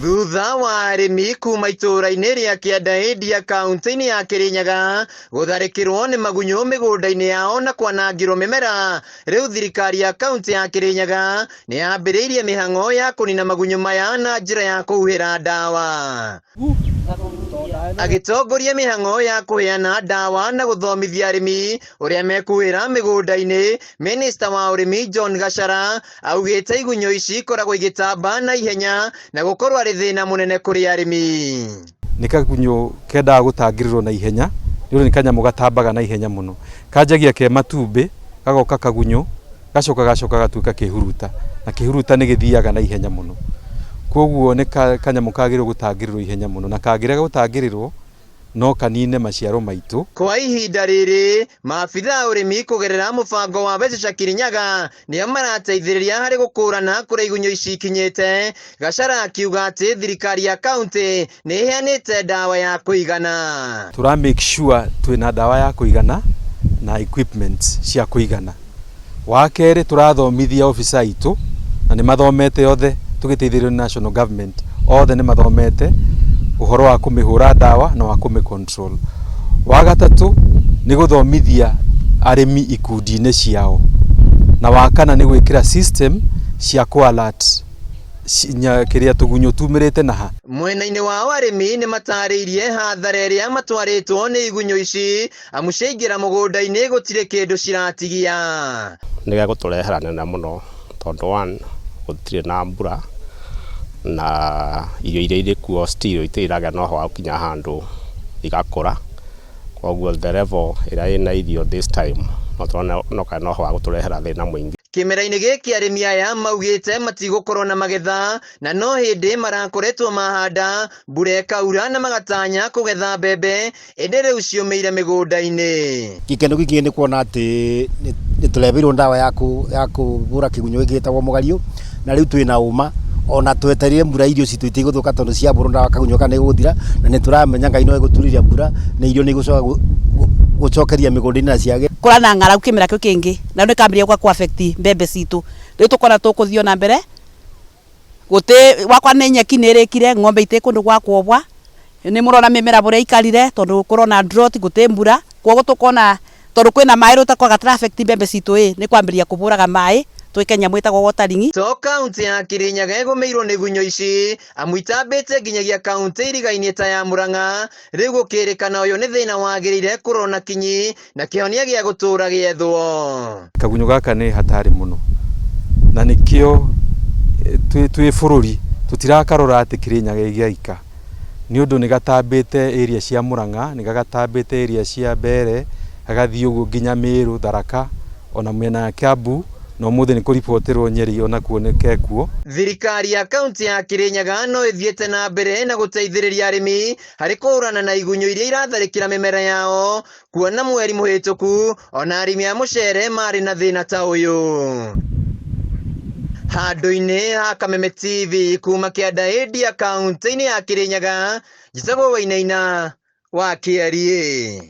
Thutha wa arĩmi kuma itũũra-inĩ rĩa Kĩanda India kaunti-inĩ ya Kĩrĩnyaga gũtharĩkĩrwo nĩ magunyũ mĩgũnda-inĩ yao na kwanangĩrwo mĩmera, rĩu thirikari ya kaunti ya Kĩrĩnyaga nĩ yambĩrĩirie mĩhang'o ya kũnina magunyũ maya na njĩra ya kũhuhĩra ndawa. Agĩtongoria mĩhang'o ya kũheana ndawa na gũthomithia arĩmi ũrĩa mekuhĩra mĩgũnda-inĩ, minista wa ũrĩmi John Gachara augĩte igunyũ ici ikoragwo igĩtamba na ihenya na gũkorwo arĩ thĩna mũnene kũrĩ arĩmi. Nĩ kagunyũ kendaga gũtangĩrĩrwo na ihenya nĩ ũndũ nĩ kanyamũ gatambaga na ihenya mũno. Kanjagia ke matumbĩ, gagoka kagunyũ, gacoka gacoka gatuĩka kĩhuruta na kĩhuruta nĩ gĩthiaga na ihenya mũno. Kwoguo nĩ kanyamũ kagĩrĩirwo gũtangĩrĩrwo ihenya mũno na kangĩrega gũtangĩrĩrwo no kanine maciaro maitũ. Kwa ihinda rĩrĩ, maabitha a ũrĩmi kũgerera mũbango wa Wezesha Kirinyaga nĩo marateithĩrĩria harĩ gũkũrana kũrĩa igunyũ ici ikinyĩte, Gachara akiuga atĩ thirikari ya kauntĩ nĩ ĩheanĩte ndawa ya kũigana. Tũra make sure twĩna ndawa ya kũigana na equipment cia kũigana. Wa kerĩ tũrathomithia officer aitũ na nĩ mathomete othe tũgĩteithĩrĩrio nĩ national government, othe nĩ mathomete ũhoro wa kũmĩhũra ndawa na wa kũmĩ control. Wa gatatũ nĩ gũthomithia arĩmi ikundi-inĩ ciao, na wa kana nĩ gwĩkĩra system cia kũ alert kĩrĩa tũgunyũ tumĩrĩte na ha. Mwena-inĩ wao arĩmi nĩ matarĩirie hathara ĩrĩa matwarĩtwo nĩ igunyũ ici amu ciaingĩra mũgũnda-inĩ gũtirĩ kĩndũ ciratigia. Nĩ gegũtũrehera nene mũno tondũ one gũtirĩ na mbura na irio iria irĩ kuo still itirĩ iragĩa na ũhoro wa gũkinya handũ igakũra, koguo the level ĩrĩa ĩna irio this time no tũrona no kana na ũhoro wa gũtũrehera thĩna mũingĩ. Kĩmera-inĩ gĩkĩ arĩmi aya maugĩte matigũkorwo na magetha na no hĩndĩ marakoretwo mahanda mbura ĩkaura na magatanya kũgetha mbembe ĩndĩ rĩu ciũmĩire mĩgũnda-inĩ. Gĩkeno gĩkĩ nĩ kuona atĩ nĩ tũreheirwo ndawa ya kũhũra kĩgunyũ gĩkĩ gĩtagwo mũgariũ, na rĩu twĩna ũma ona twetereire mbura irio citũ itigũthũka tondũ ciahũrwo ndawa kagunyũ kau nĩ gũgũthira, na nĩ tũramenya Ngai no egũturĩria mbura na irio nĩ igũcoka gũcokeria mĩgũnda-inĩ na ciagĩre. Kũra na ng'aragu kĩmera kĩu kĩngĩ na rĩu nĩ kambĩrĩria gũka kũ affect mbembe citũ, rĩu tũkona tũkũthiĩ ona mbere Gũtĩ gwakwa nĩ nyeki nĩ ĩrĩkire, ng'ombe itĩ kũndũ gwa kuohwa, nĩ mũrona mĩmera ũrĩa ĩikarire tondũ kũrona drought gũtĩ mbura, kwoguo tũkona tondũ kwĩna maĩ rĩu gatira affect mbembe citũ ĩ, nĩ kwambĩrĩria kũbũraga maĩ twĩke nyamũ ĩtagwo watering. To kauntĩ ya Kirinyaga ĩgũmĩirwo nĩ igunyũ ici, amu itambĩte nginyagia kauntĩ irigainie ta ya Murang'a, rĩu gũkĩrĩkana ũyũ nĩ thĩna wagĩrĩire kũrorwo na kinyi na kĩhonia gĩa gũtũũra gĩethwo. Kagunyũ gaka nĩ hatarĩ mũno na nĩkĩo twĩ bũrũri tũtirakarora atĩ Kĩrĩnyaga ĩ gĩaika nĩ ũndũ nĩ gatambĩte area cia Mũrang'a, nĩ gatambĩte area cia Mbeere, gagathiĩ ũguo nginya Mĩrũ, Tharaka ona mĩena ya Kiambu na ũmũthĩ nĩ kũribotĩrwo Nyeri onakuo nĩ kekuo. Thirikari ya kaunti ya Kĩrĩnyaga no ĩthiĩte na mbere na gũteithĩrĩria arĩmi harĩ kũhũrana na igunyũ iria iratharĩkĩra mĩmera yao kuona mweri mũhĩtũku ona arĩmi a mũcere marĩ na thĩna ta ũyũ. Handũ-inĩ ha Kameme TV kuma Kĩanda Ĩndia kaunti-inĩ ya Kĩrĩnyaga, njĩtagwo Wainaina wa Kĩariĩ.